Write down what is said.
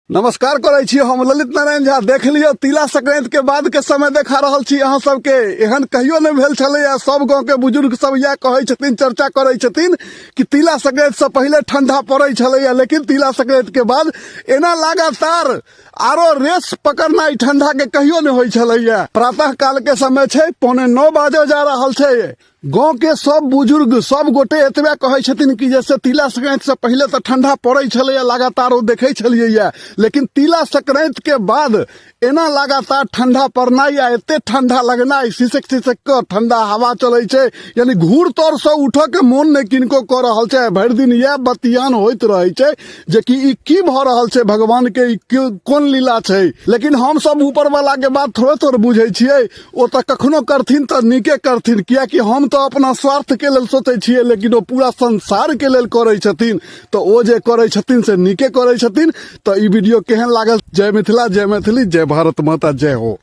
नमस्कार करै छी, हम ललित नारायण झा। देख लियौ, तिला संक्रांति के बाद के समय देखा रहल छी अहाँ सबके। एहन कहियो नहि भेल छलैया। सब गाँव के बुजुर्ग सब इएह कहै छथिन, चर्चा करै छथिन कि तिला संक्रांति से पहिले ठंडा पड़ै छलैया, लेकिन तिला संक्रांति के बाद एना लगातार आरो रेस पकड़नाइ ठंडा के कहियो नहि होइ छलैया। प्रातः काल के समय छै, 8:45 बाजऽ जा रहल छै। गाँव के सब बुजुर्ग सब गोटे एतबे कहै छथिन कि जैसे तिला संक्रांति से पहिले तऽ ठंडा पड़ै छलैया लगातार, ओ देखै छलियैया, लेकिन तिला संक्रांति के बाद एना लगातार ठंडा पड़नाइ आ एते ठंडा लगनाइ, सिसक सिसक कऽ ठंडा हवा चलै छै, यानी घूर तर से उठऽ के मोन नहि किनको कऽ रहल छै। भरि दिन इएह बतियान होइत रहै छै जे कि ई की भऽ रहल छै, भगवान के ई कोन लीला छै। लेकिन हम सब ऊपर वाला के बात थोड़े थोड़े बुझै छियै। ओ तऽ कखनो करथिन तऽ नीके करथिन, कियाकि हम तऽ अपना स्वार्थके लेल सोचै छियै, लेकिन ओ पूरा संसारके लेल करै छथिन, तऽ ओ जे करै छथिन से नीके करै छथिन। तऽ ई वीडियो केहन लागल? जय मिथिला, जय मैथिली, जय भारत माता, जय हो।